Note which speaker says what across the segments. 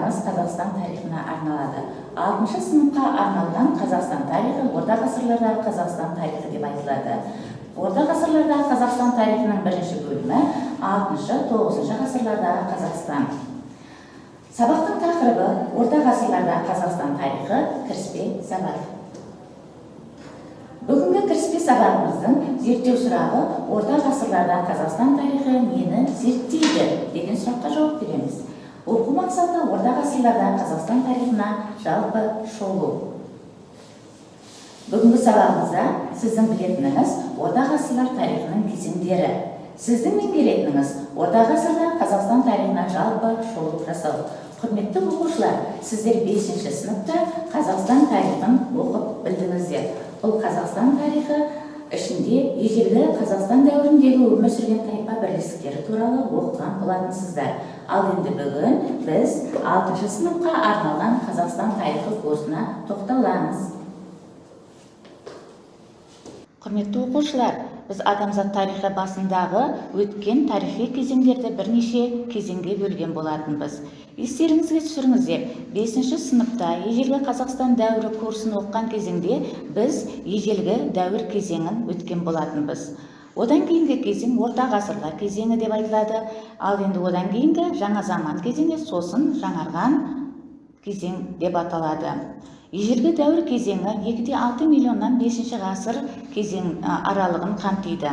Speaker 1: Сабағымыз Қазақстан тарихына арналады. 6 сыныпқа арналған Қазақстан тарихы орта ғасырлардағы Қазақстан тарихы деп айтылады. Орта ғасырлардағы Қазақстан тарихының бірінші бөлімі 6-9 ғасырлардағы Қазақстан. Сабақтың тақырыбы орта ғасырлардағы Қазақстан тарихы, кіріспе сабақ. Бүгінгі кіріспе сабағымыздың зерттеу сұрағы орта ғасырларда Қазақстан тарихы нені зерттейді деген сұраққа жауап береміз. Оқу мақсаты орта ғасырларда Қазақстан тарихына жалпы шолу. Бүгінгі сабағымызда сіздің білетініңіз орта ғасырлар тарихының кезеңдері. Сіздің меңгеретініңіз орта ғасырда Қазақстан тарихына жалпы шолу жасау. Құрметті оқушылар, сіздер 5 сыныпта Қазақстан тарихын оқып білдіңіздер. Бұл Қазақстан тарихы ішінде ежелгі Қазақстан дәуіріндегі өмір сүрген тайпа бірлестіктері туралы оқыған болатынсыздар. Ал енді бүгін біз 6 сыныпқа арналған Қазақстан тарихы курсына тоқталамыз. Құрметті оқушылар, біз адамзат тарихы басындағы өткен тарихи кезеңдерді бірнеше кезеңге бөлген болатынбыз. Естеріңізге түсіріңіздер, 5 сыныпта ежелгі Қазақстан дәуірі курсын оқыған кезеңде біз ежелгі дәуір кезеңін өткен болатынбыз. Одан кейінгі кезең орта ғасырлар кезеңі деп айтылады. Ал енді одан кейінгі жаңа заман кезеңі, сосын жаңарған кезең деп аталады. Ежелгі дәуір кезеңі 2,6 миллионнан 5 ғасыр кезең аралығын қамтиды.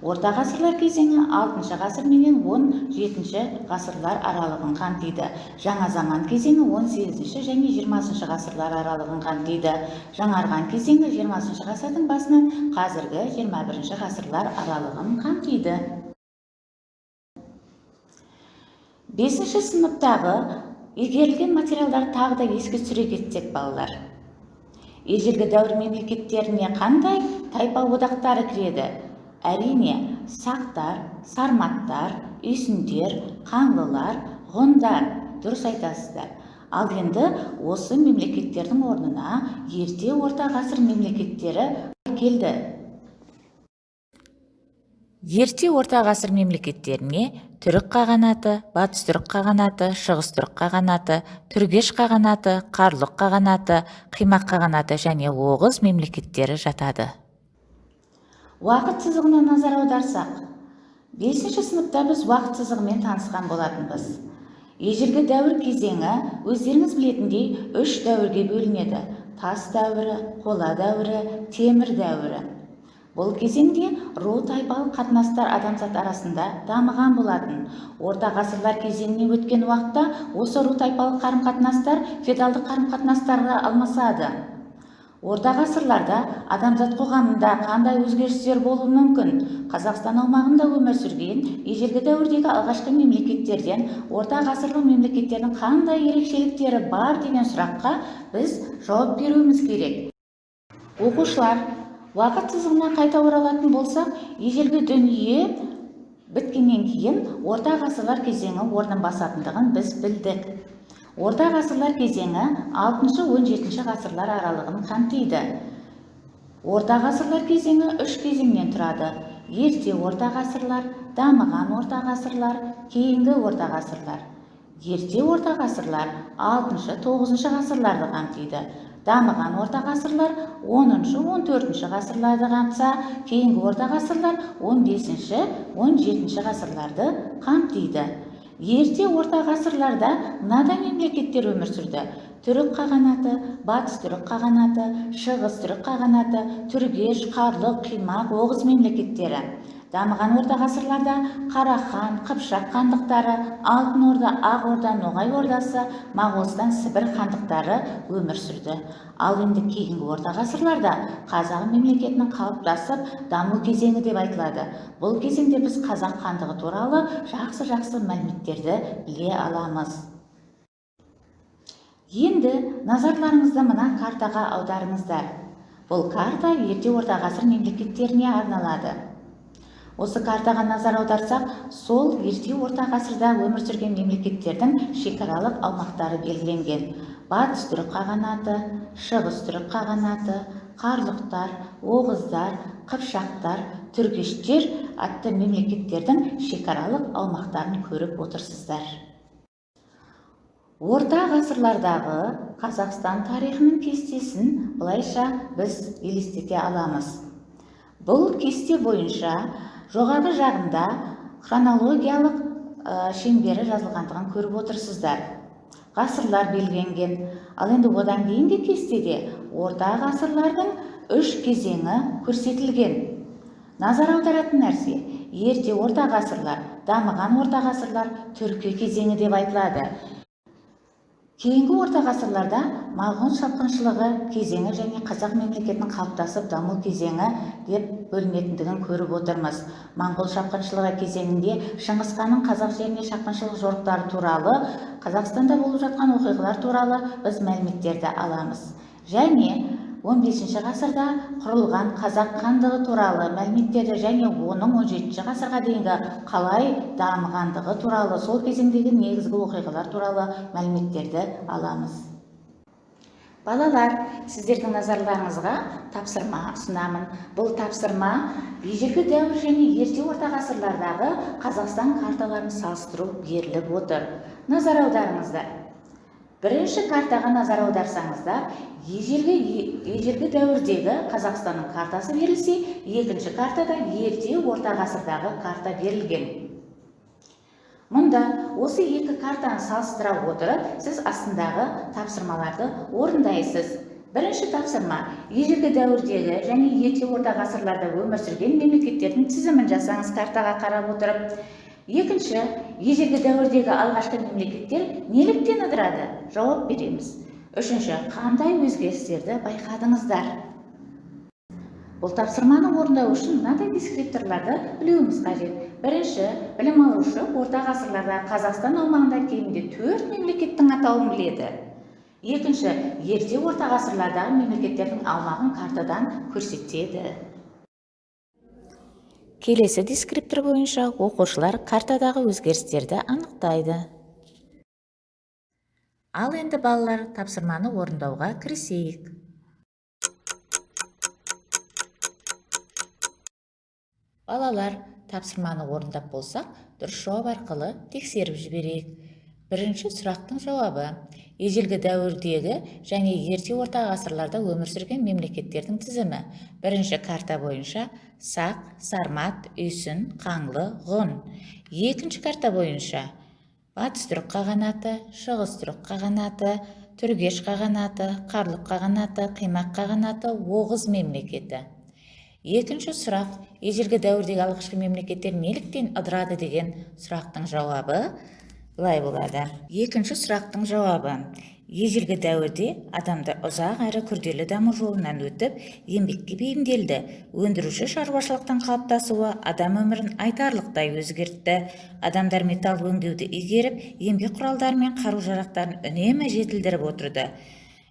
Speaker 1: Орта ғасырлар кезеңі 6 ғасыр менен 17 ғасырлар аралығын қамтиды. Жаңа заман кезеңі 18 және 20 ғасырлар аралығын қамтиды. Жаңарған кезеңі 20 ғасырдың басынан қазіргі 21 ғасырлар аралығын қамтиды. 5 сыныптағы игерілген материалдар тағы да еске түсіре кетсек, балалар. Ежелгі дәуір мемлекеттеріне қандай тайпа одақтары кіреді? Әрине, сақтар, сарматтар, үйсіндер, қаңлылар, ғұндар. Дұрыс айтасыздар. Ал енді осы мемлекеттердің орнына ерте орта ғасыр мемлекеттері келді. Ерте орта ғасыр мемлекеттеріне Түрік қағанаты, Батыс Түрік қағанаты, Шығыс Түрік қағанаты, Түргеш қағанаты, Қарлұқ қағанаты, Қимақ қағанаты және Оғыз мемлекеттері жатады. Уақыт сызығына назар аударсақ, 5 сыныпта біз уақыт сызығымен танысқан болатынбыз. Ежелгі дәуір кезеңі өздеріңіз білетіндей 3 дәуірге бөлінеді. Тас дәуірі, қола дәуірі, темір дәуірі. Бұл кезеңде ру тайпалық қатынастар адамзат арасында дамыған болатын. Орта ғасырлар кезеңіне өткен уақытта осы ру тайпалық қарым-қатынастар феодалдық қарым-қатынастарға алмасады. Орта ғасырларда адамзат қоғамында қандай өзгерістер болуы мүмкін? Қазақстан аумағында өмір сүрген ежелгі дәуірдегі алғашқы мемлекеттерден орта ғасырлық мемлекеттердің қандай ерекшеліктері бар деген сұраққа біз жауап беруіміз керек. Оқушылар, уақыт сызығына қайта оралатын болсақ, ежелгі дүние біткеннен кейін орта ғасырлар кезеңі орнын басатындығын біз білдік. Орта ғасырлар кезеңі 6-17 ғасырлар аралығын қамтиды. Орта ғасырлар кезеңі 3 кезеңнен тұрады. Ерте орта ғасырлар, дамыған орта ғасырлар, кейінгі орта ғасырлар. Ерте орта ғасырлар 6-9 ғасырларды қамтиды. Дамыған орта ғасырлар 10-14 ғасырларды қамтса, кейінгі орта ғасырлар 15-17 ғасырларды қамтиды. Ерте орта ғасырларда мынадай мемлекеттер өмір сүрді. Түрік қағанаты, Батыс Түрік қағанаты, Шығыс Түрік қағанаты, Түргеш, Қарлұқ, Қимақ, Оғыз мемлекеттері. Дамыған орта ғасырларда Қарахан, Қыпшақ хандықтары, Алтын Орда, Ақ Орда, Ноғай Ордасы, Моғолстан, Сібір хандықтары өмір сүрді. Ал енді кейінгі орта ғасырларда қазақ мемлекетінің қалыптасып даму кезеңі деп айтылады. Бұл кезеңде біз қазақ хандығы туралы жақсы-жақсы мәліметтерді біле аламыз. Енді назарларыңызды мына картаға аударыңыздар. Бұл карта ерте орта ғасыр мемлекеттеріне арналады. Осы картаға назар аударсақ, сол ерте орта ғасырда өмір сүрген мемлекеттердің шекаралық аумақтары белгіленген. Батыс Түрік қағанаты, Шығыс Түрік қағанаты, Қарлұқтар, Оғыздар, Қыпшақтар, Түргештер атты мемлекеттердің шекаралық аумақтарын көріп отырсыздар. Орта ғасырлардағы Қазақстан тарихының кестесін былайша біз елестете аламыз. Бұл кесте бойынша жоғарғы жағында хронологиялық шеңбері жазылғандығын көріп отырсыздар. Ғасырлар белгіленген. Ал енді одан кейінгі кестеде орта ғасырлардың үш кезеңі көрсетілген. Назар аударатын нәрсе, ерте орта ғасырлар, дамыған орта ғасырлар түркі кезеңі деп айтылады. Кейінгі орта ғасырларда моңғол шапқыншылығы кезеңі және қазақ мемлекетінің қалыптасып даму кезеңі деп бөлінетіндігін көріп отырмыз. Моңғол шапқыншылығы кезеңінде Шыңғыс ханның қазақ жеріне шапқыншылық жорықтары туралы, Қазақстанда болып жатқан оқиғалар туралы біз мәліметтерді аламыз. Және 15 ғасырда құрылған қазақ хандығы туралы мәліметтерді және оның 17 ғасырға дейінгі қалай дамығандығы туралы, сол кезеңдегі негізгі оқиғалар туралы мәліметтерді аламыз. Балалар, сіздердің назарларыңызға тапсырма ұсынамын. Бұл тапсырма ежелгі дәуір және ерте орта ғасырлардағы Қазақстан карталарын салыстыру беріліп отыр. Назар аударыңыздар. Бірінші картаға назар аударсаңыздар, ежелгі дәуірдегі Қазақстанның картасы берілсе, екінші картада ерте орта ғасырдағы карта берілген. Мұнда осы екі картаны салыстыра отырып, сіз астындағы тапсырмаларды орындайсыз. Бірінші тапсырма: ежелгі дәуірдегі және ерте орта ғасырларда өмір сүрген мемлекеттердің тізімін жасаңыз картаға қарап отырып. Екінші, ежелгі дәуірдегі алғашқы мемлекеттер неліктен ыдырады? Жауап береміз. Үшінші, қандай өзгерістерді байқадыңыздар? Бұл тапсырманы орындау үшін мынадай дескрипторларды білуіміз қажет. Бірінші, білім алушы орта ғасырларда Қазақстан аумағында кемінде 4 мемлекеттің атауын біледі. Екінші, ерте орта ғасырлардағы мемлекеттердің аумағын картадан көрсетеді. Келесі дескриптор бойынша оқушылар картадағы өзгерістерді анықтайды. Ал енді балалар, тапсырманы орындауға кірісейік. Балалар, тапсырманы орындап болсақ, дұрыс жауап арқылы тексеріп жіберейік. Бірінші сұрақтың жауабы: ежелгі дәуірдегі және ерте орта ғасырларда өмір сүрген мемлекеттердің тізімі. Бірінші карта бойынша Сақ, Сармат, Үйсін, Қаңлы, Ғұн. Екінші карта бойынша Батыс Түрік қағанаты, Шығыс Түрік қағанаты, Түргеш қағанаты, Қарлұқ қағанаты, Қимақ қағанаты, Оғыз мемлекеті. Екінші сұрақ: ежелгі дәуірдегі алғашқы мемлекеттер неліктен ыдырады деген сұрақтың жауабы былай болады. Екінші сұрақтың жауабы: ежелгі дәуірде адамдар ұзақ әрі күрделі даму жолынан өтіп, еңбекке бейімделді. Өндіруші шаруашылықтың қалыптасуы адам өмірін айтарлықтай өзгертті. Адамдар металл өңдеуді игеріп, еңбек құралдары мен қару-жарақтарын үнемі жетілдіріп отырды.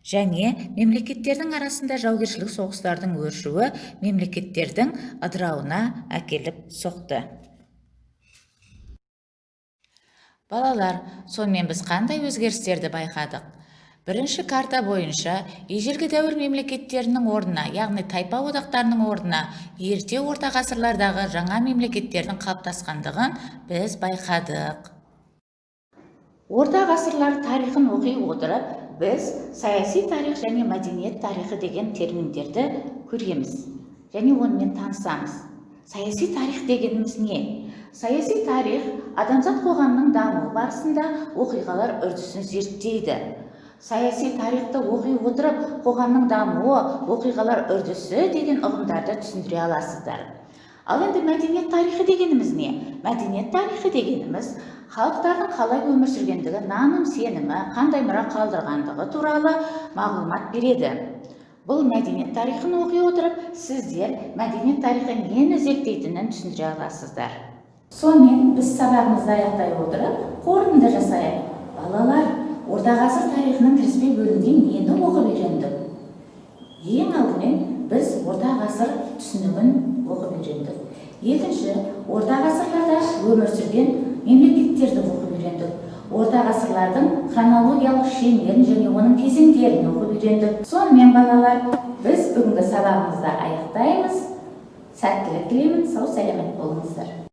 Speaker 1: Және мемлекеттердің арасында жаугершілік соғыстардың өршуі мемлекеттердің ыдырауына әкеліп соқты. Балалар, сонымен біз қандай өзгерістерді байқадық? Бірінші карта бойынша ежелгі дәуір мемлекеттерінің орнына, яғни тайпа одақтарының орнына ерте орта ғасырлардағы жаңа мемлекеттердің қалыптасқандығын біз байқадық. Орта ғасырлар тарихын оқи отырып, біз саяси тарих және мәдениет тарихы деген терминдерді көреміз және онымен танысамыз. Саяси тарих дегеніміз не? Саяси тарих адамзат қоғамының дамуы барысында оқиғалар үрдісін зерттейді. Саяси тарихты оқи отырып, қоғамның дамуы, оқиғалар үрдісі деген ұғымдарды түсіндіре аласыздар. Ал енді мәдениет тарихы дегеніміз не? Мәдениет тарихы дегеніміз халықтардың қалай өмір сүргендігі, наным сенімі, қандай мұра қалдырғандығы туралы мағлұмат береді. Бұл мәдениет тарихын оқи отырып, сіздер мәдениет тарихы нені зерттейтінін түсіндіре аласыздар. Сонымен біз сабағымызды аяқтай отырып, қорытынды жасайық. Балалар, орта ғасыр тарихының кіріспе бөлімінде нені оқып үйрендік? Ең алдымен біз орта ғасыр түсінігін оқып үйрендік. Екінші, орта ғасырларда өмір сүрген мемлекеттерді оқып үйрендік. Орта ғасырлардың хронологиялық шеңберін және оның кезеңдерін оқып үйрендік. Сонымен балалар, біз бүгінгі сабағымызды аяқтаймыз. Сәттілік тілеймін, сау сәлемет болыңыздар.